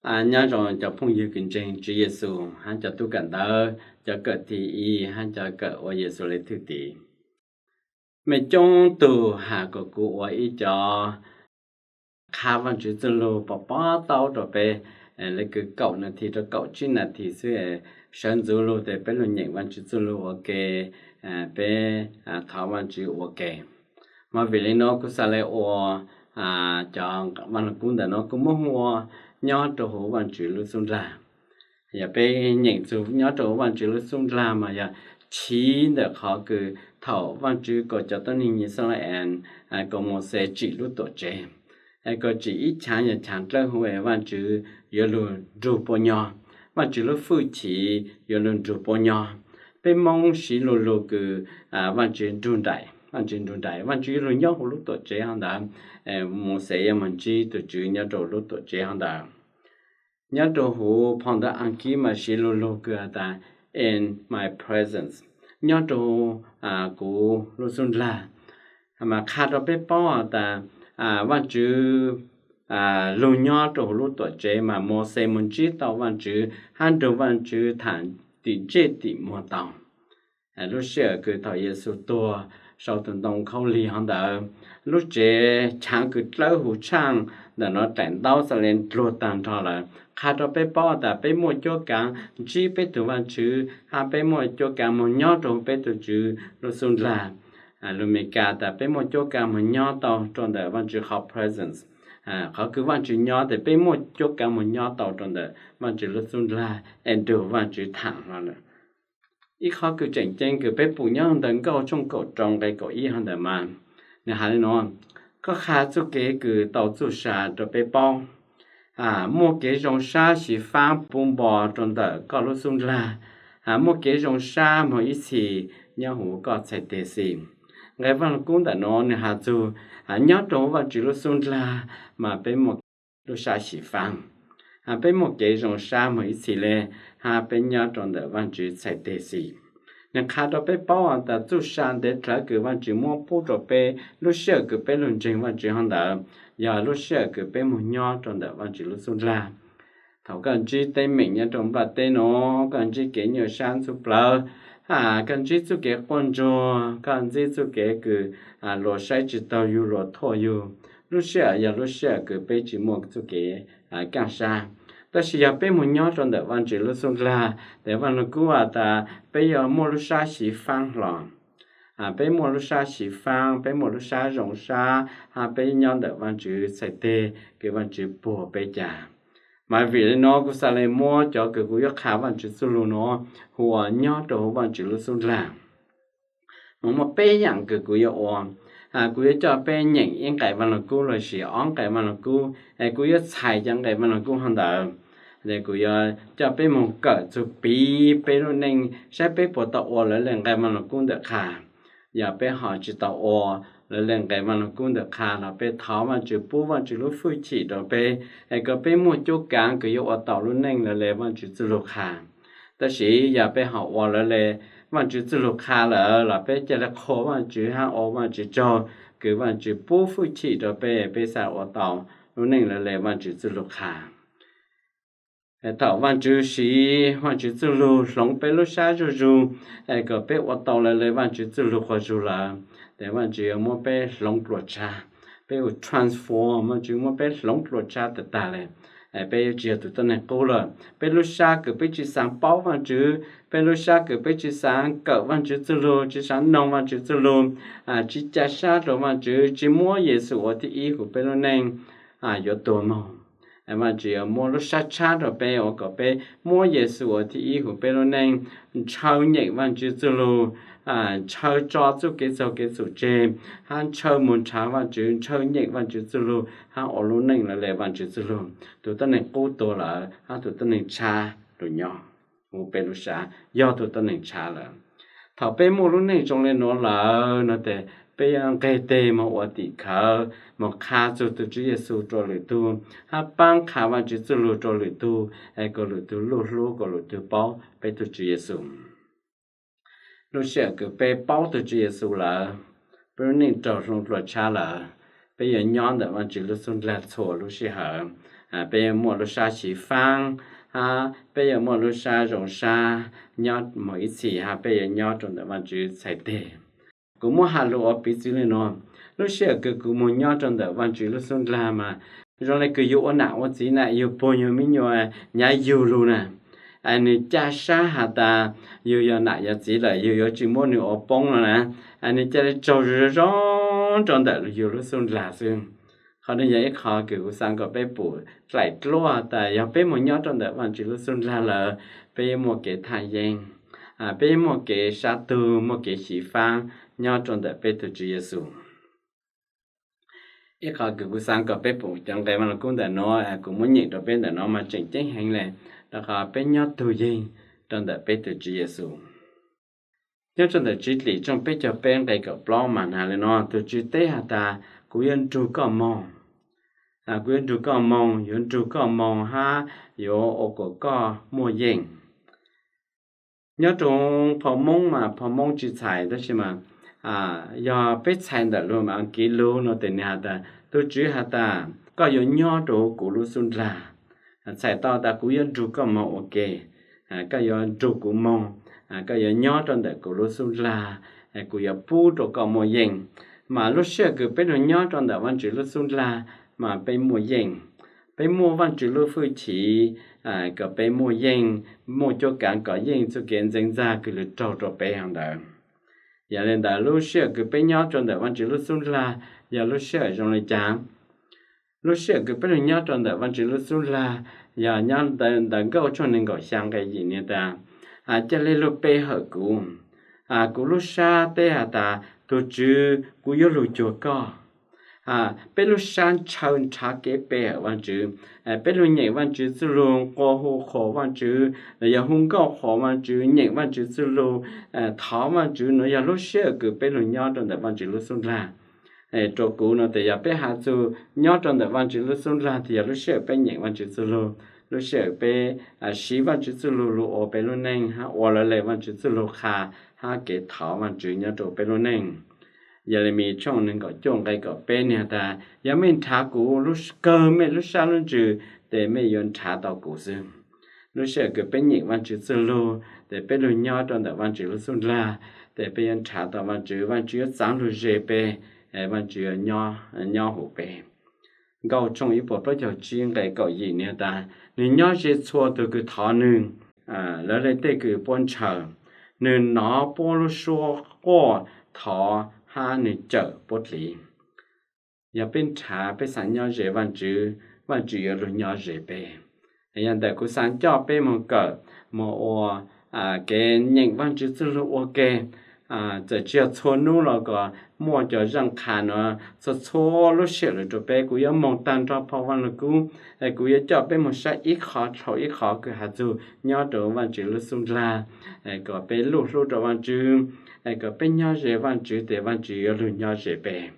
Nyob zoo cov phooj ywg kws ntseeg Tswv Yexus hab cov tub kawm ntawv, cov kawm thib ib hab cov kawm ua Yexus le thwj tim. Mej coob tug has kom kuv ua ib cov qha Vaajtswv txuj lug pov pob taub rua peb, le kws kaum nas this rua kaum tsib nas this xwb, sawv ntxuv lug tes peb lug nyeem Vaajtswv txuj lug ua ke, peb thov Vaajtswv ua ke. Mas vim le nuav kuv xaav le ua cov Vaaj Lug Kub ntawm nuav kuv muab hu ua nyob rua huv Vaajtswv lub xub ndlag. Yog peb nyeem txug nyob rua huv Vaajtswv lub xub ndlag mas yog chiv ntawm qhov kws thaum Vaajtswv kom cov tuab neeg Yixalayees kom Mauxes tsim lub tuam tsev, kom tsim ib chaav yog chaav dlawb huv es Vaajtswv yuav lug nrug puab nyob, Vaajtswv lub fwj chim yuav lug nrug puab nyob. Peb Moob siv lug lug kws Vaajtswv nrug nraim, Vaajtswv nrug nraim, Vaajtswv yuav lug nyob huv lub tuam tsev hov ntawd, Mauxes yuav moog ntsib tug Tswv nyob rua lub tuam tsev hov ntawd. Nyob rua huv phau ntawv Askiv mas siv lug lug kws has tas in my presence, nyob rua huv kuv lub xub ndlag. Mas qha rua peb paub has tas Vaajtswv lug nyob rua huv lub tuam tsev mas Mauxes moog ntsib tau Vaajtswv hab nrug Vaajtswv thaam tim ntsej tim muag tau. Lub sij hawm kws thaum Yexus tuag sau tug ntoo khaub lig hov ntawd, lub tsev chaav kws dlawb huv tshaaj ntawm nuav daim ntaub xaav le ndluag taag nrho lawm, qha rua peb paub tas peb muaj cuab kaav ntsib peb tug Vaajtswv hab peb muaj cuab kaav moog nyob rua huv peb tug Tswv lub xub ndlag. Lus Amelikas tas peb muaj cuab kaav moog nyob tau rua ntawm Vaajtswv qhov presence. Qhov kws Vaajtswv nyob tes peb muaj cuab kaav moog nyob tau rua ntawm Vaajtswv lub xub ndlag es nrug Vaajtswv thaam hlo lawm. Ib qhov kws tseem ceeb kws peb pum nyob ntawm Nkauj tshooj kaum rau nqe kaum ib hov ntawd mas nwg has le nuav: Koj qha txuj kev kws tau txuj sa rua peb paub. Muaj kev zoo sab xyiv faab puv npo rua ntawm koj lub xub ndlag. Muaj kev zoo sab moog ib txhis nyob huv koj txhais teg xwb. Nqe Vaaj Lug Kub ntawm nuav nwg has txug nyob rua huv Vaajtswv lub xub ndlag mas peb muaj lub sab xyiv faab, peb muaj kev zoo sab moog ib txhis le, hab peb nyob rua ntawm Vaajtswv txhais teg xwb. Nwg qha rua peb paub tas txuj sa ntev dlawv kws Vaajtswv muab pub rua peb lub sij hawm kws peb lug ntseeg Vaajtswv hov ntawd yog lub sij hawm kws peb moog nyob rua ntawm Vaajtswv lub xub ndlag. Thaum koj ntsib teeb meem nyob rua nplaj teb nuav, koj ntsib kev nyuaj sab ntxhub plawv, koj ntsib txuj kev quaj ntsuag, koj ntsib txuj kev kws luas saib tsi taug yug, luas thuam yug, lub sij hawm yog lub sij hawm kws peb tsi muaj txuj kev kaaj sab. Tab sis yog peb moog nyob rua ntawm Vaajtswv lub xub ndlag tes Vaaj Lug Kub has tas peb yuav muaj lub sab xyiv faab hlo. Peb muaj lub sab xyiv faab, peb muaj lub sab zoo sab, hab peb nyob ntawm Vaajtswv txhais teg kws Vaajtswv puag peb cas. Mas vim le nuav kuv xaav le muab cov kws kuv yuav qha Vaajtswv txuj lug nuav hu ua nyob rua huv Vaajtswv lub xub ndlag. Mas muaj peb yaam kws kuv yuav ua. Kuv yuav coj peb nyeem ib nqe Vaaj Lug Kub lossis ob nqe Vaaj Lug Kub, es kuv yuav txhais cov nqe Vaaj Lug Kub hov ntawd. Kuv yuav coj peb moog kawm txug piv peb lub neej saib peb puas tau ua lawv le nqe Vaaj Lug Kub ntawm qha. Yog peb ho tsi tau ua lawv le nqe Vaaj Lug Kub ntawm qha los peb thov Vaajtswv pub Vaajtswv lub fwj chim rua peb, es kom peb muaj cuab kaav kws yuav ua tau lub neej lawv le Vaajtswv txuj lug qha. Tab sis yog peb ho ua lawv le Vaajtswv txuj lug qha lawm los peb ca le qhuas Vaajtswv hab ua Vaajtswv tsaug kws Vaajtswv pub fwj chim rua peb, peb xaav ua tau lub neej lawv le Vaajtswv txuj lug qha. Thaum Vaajtswv siv Vaajtswv txuj lug hloov peb lub sab zuj zug, es kom peb ua tau lawv le Vaajtswv txuj lug quas zug lawm, tes Vaajtswv yuav muab peb hloov dlua tshab, peb ua transform, Vaajtswv muab peb hloov dlua tshab tag tag le. Peb yuav tsi yog tug tuab neeg qub lawm. Peb lub sab kws peb tsi xaav paub Vaajtswv, peb lub sab kws peb tsi xaav kawm Vaajtswv txuj lug, tsi xaav noog Vaajtswv txuj lug, tsi ca sab rua Vaajtswv, tsi muab Yexus ua thib ib huv peb lub neej, yuav tuag moog. Vaajtswv yuav muab lub sab tshab rua peb ua kom peb muab Yexus ua thib ib huv peb lub neej, ntshaw nyeem Vaajtswv txuj lug, ntshaw tso txuj kev txaug kev txhum tseg, hab ntshaw moog nrhav Vaajtswv, ntshaw nyeem Vaajtswv txuj lug hab ua lub neej lawv le Vaajtswv txuj lug. Tug tuab neeg qub tuag lawm hab tug tuab neeg tshab lug nyob huv peb lub sab, yog tug tuab neeg tshab lawm. Thaum peb muaj lub neej zoo le nuav lawm no tes peb yuav nqeg teg moog ua tim khawv, moog qha txug tug Tswv Yexus rua lwm tug, hab paab qha Vaajtswv txuj lug rua lwm tug, es kom lwm tug luj hlub, kom lwm tug paub peb tug Tswv Yexus. Lub sij hawm kws peb paub tug Tswv Yexus lawm, peb lub neej raug hloov dlua tshab lawm, peb yuav nyob ntawm Vaajtswv lub xub ndlag txhua lub sij hawm. peb yuav muaj lub sab xyiv faab, hab peb yuav muaj lub sab zoo sab nyob moog ib txhis, hab peb yuav nyob rua ntawm Vaajtswv txhais teg. Kuv muab has lug ua piv txwv le nuav, lub sij hawm kws kuv moog nyob rua ntawm Vaajtswv lub xub ndlag mas zoo le kws yug ua nam ua txiv na, yug puag nyuas me nyuam nyav yug lug na, nwg ca sab has tas yug yog nam yog txiv lawm yug yuav tsi muab nwg ua poob no na, nwg ca le tsaug zoo zoo rua ntawm yug lub xub ndlag xwb. Qhov nuav yog ib qho kws kuv xaav kom peb pum dlaim dluab tas yog peb moog nyob rua ntawm Vaajtswv lub xub ndlag lawm, peb yuav muaj kev thaj yeeb, peb yuav muaj kev sab tug, muaj kev xyiv faab nyob rua ntawm peb tug Tswv Yexus. Ib qho kws kuv xaav kom peb pum cov nqe Vaaj Lug Kub ntawm nuav, kuv muab nyeem rua peb ntawm nuav mas tseem ceeb heev le, rua qhov peb nyob tug yeeg rua ntawm peb tug Tswv Yexus. Nyob rua ntawm Tswv Dlim tshooj peb caug peb nqe kaum plaub mas has le nuav, tug Tswv teb has tas, kuv yuav nrug koj moog, kuv yuav nrug koj moog, yuav nrug koj moog hab yuav ua kom koj muaj yeej. Nyob rua phau Moob mas phau Moob tsi txhais, tab sis mas yog peb txhais ntawm lug Askiv lug no tes nwg has tas, tug Tswv has tas koj yuav nyob rua kuv lub xub ndlag. Txhais tau tas kuv yuav nrug koj moog ua ke, koj yuav nrug kuv moog, koj yuav nyob rua ntawm kuv lub xub ndlag, kuv yuav pub rua koj muaj yeej. Mas lub sij hawm kws peb lug nyob rua ntawm Vaajtswv lub xub ndlag mas peb muaj yeej, peb muaj Vaajtswv lub hwj chim kom peb muaj yeej, muaj cuab kaav kom yeej txuj kev ntxeev ntxag kws lug raug rua peb hov ntawd. Yog le ntawd lub sij hawm kws peb nyob rua ntawm Vaajtswv lub xub ndlag yog lub sij hawm zoo le caag? Lub sij hawm kws peb lug nyob rua ntawm Vaajtswv lub xub ndlag yog nyob ntawm Nkauj tshooj neeg nkaum xyaa nqe yim nwg tas, ca le lug pe hawm kuv. Kuv lub sab teb has tas, tug Tswv, kuv yuav lug cuag koj. Peb lub sab ntshaw nrhav kev pe hawm Vaajtswv, peb lug nyeem Vaajtswv txuj lug, nqua hu qhuas Vaajtswv, los yog hu nkauj qhuas Vaajtswv, nyeem Vaajtswv txuj lug, thov Vaajtswv, nuav yog lub sij hawm kws peb lug nyob rua ntawm Vaajtswv lub xub ndlag. Rua kuv no tes yog peb has txug nyob rua ntawm Vaajtswv lub xub ndlag tes yog lub sij hawm peb nyeem Vaajtswv txuj lug, lub sij hawm peb siv Vaajtswv txuj lug lug ua peb lub neej hab ua lawv le Vaajtswv txuj lug qha hab kev thov Vaajtswv nyob rua peb lub neej. Yelemis tshooj neeg nkaum cuaj nqe kaum peb nwg has tas, yog mej nrhav kuv kawg mej lub sab lub ntsws, tes mej yuav nrhav tau kuv xwb. Lub sij hawm kws peb nyeem Vaajtswv txuj lug, tes peb lug nyob rua ntawm Vaajtswv lub xub ndlag, tes peb yuav nrhav tau Vaajtswv, Vaajtswv yuav txaav lug ze peb, Vaajtswv yuav nyob huv peb. Nkauj tshooj ib puas plaub caug tsib nqe kaum yim nwg has tas, nwg nyob ze txhua tug kws thov nwg, lawv le tej kws puab ntshaw, nwg nov puab lub suab quaj thov hab nwg cawm puab dliv. Yog peb nrhav peb xaav nyob ze Vaajtswv, Vaajtswv yuav lug nyob ze peb. Yog ntawm kuv xaav coj peb moog kawm, moog ua kev nyeem Vaajtswv txuj lug ua ke. Txawm tsi yog txhua nub los kom muaj cov zaaj qha nuav txhua txhua lub sij hawm lug rua peb. Kuv yuav moog taag nrho phau Vaaj Lug Kub, kuv yuav coj peb moog saib ib qho dlhau ib qho kws has txug nyob rua Vaajtswv lub xub ndlag, kom peb luj hlub rua Vaajtswv, kom peb nyob ze Vaajtswv tes Vaajtswv yuav lug nyob ze peb.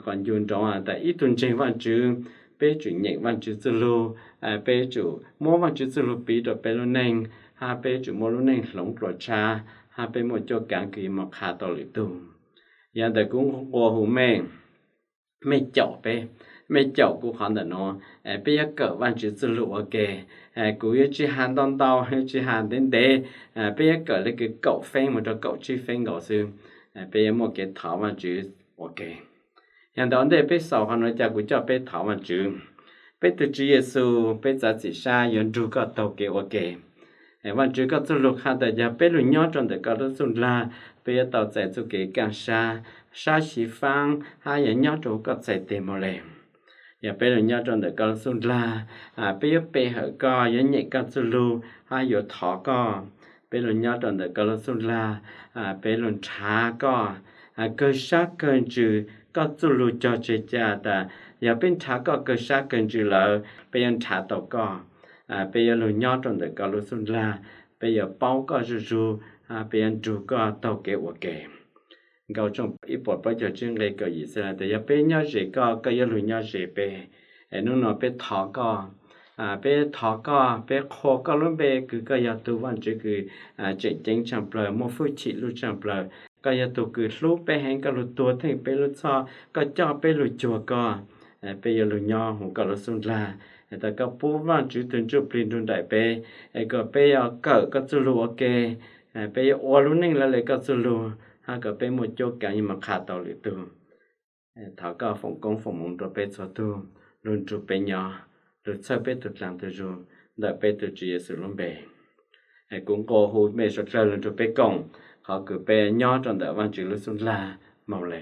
Qhov ncu nroo tas ib tug ntseeg Vaajtswv, peb tsum nyeem Vaajtswv txuj lug, peb tsum muab Vaajtswv txuj lug piv rua peb lub neej, hab peb tsum muaj lub neej hloov dlua tshab, hab peb muaj cuab kaav kws moog qha tau lwm tug. Yog ntawm kuv nqua hu mej, mej caum peb, mej caum kuv qhov ntawm nuav, peb yuav kawm Vaajtswv txuj lug ua ke. Kuv yuav tsi has ntau ntau, yuav tsi has ntev ntev, peb yuav kawm le kws kaum feeb moog rua kaum tsib feeb nkaus xwb. Peb yuav muaj kev thov Vaajtswv ua ke. Yog ntawm ua ntej peb xaus qhov nuav, ca kuv coj peb thov Vaajtswv. Peb tug Tswv Yexus, peb txav txim sab yuav nrug koj taug kev ua ke. Vaajtswv, koj txuj lug qha tas yog peb lug nyob rua ntawm koj lub xub ndlag, peb yuav tau txais txuj kev kaaj sab, sab xyiv faab hab yuav nyob rua koj txhais teg moog le. Yog peb lug nyob rua ntawm koj lub xub ndlag, peb yuav pe hawm koj, yuav nyeem koj txuj lug hab yuav thov koj. Peb lug nyob rua ntawm koj lub xub ndlag, peb lug nrhav koj kawg sab kawg ntsws. Koj txuj lug cog tseg ca tas yog peb nrhav koj kawg sab kawg ntsws lawm, peb yuav nrhav tau koj. Peb yuav lug nyob rua ntawm koj lub xub ndlag, peb yuav paub koj zuj zug, peb yuav nrug koj taug kev ua ke. Nkauj tshooj ib puas plaub caug tsib nqe kaum yim xwb tas yog peb nyob ze koj, koj yuav lug nyob ze peb. Hnub nuav peb thov koj, peb thov koj, peb qhuas koj lub npe kws koj yog tug Vaajtswv kws tseem ceeb tshaaj plawg, muaj hwj chim lug tshaaj plawg. Koj yog tug kws hlub peb heev, koj lug tuag theej peb lub txhoj, koj coj peb lug cuag koj. Peb yuav lug nyob huv koj lub xub ndlag, es tas koj pub Vaajtswv tug Ntsujplig nrug nraim peb, es kom peb yuav kawm koj txuj lug ua ke, peb yuav ua lub neej le koj txuj lug, hab kom peb muaj cuab kaav yuav moog qha tau lwm tug. Thov koj foom koob foom moov rua peb txhua tug, lug nrug peb nyob, lug txhawb peb tug dlaag tug zug, ntawm peb tug Tswv Yexus lub npe. Kuv nqua hu mej suav dlawg lug nrug peb koom, qhov kws peb nyob rua ntawm Vaajtswv lub xub ndlag moog le.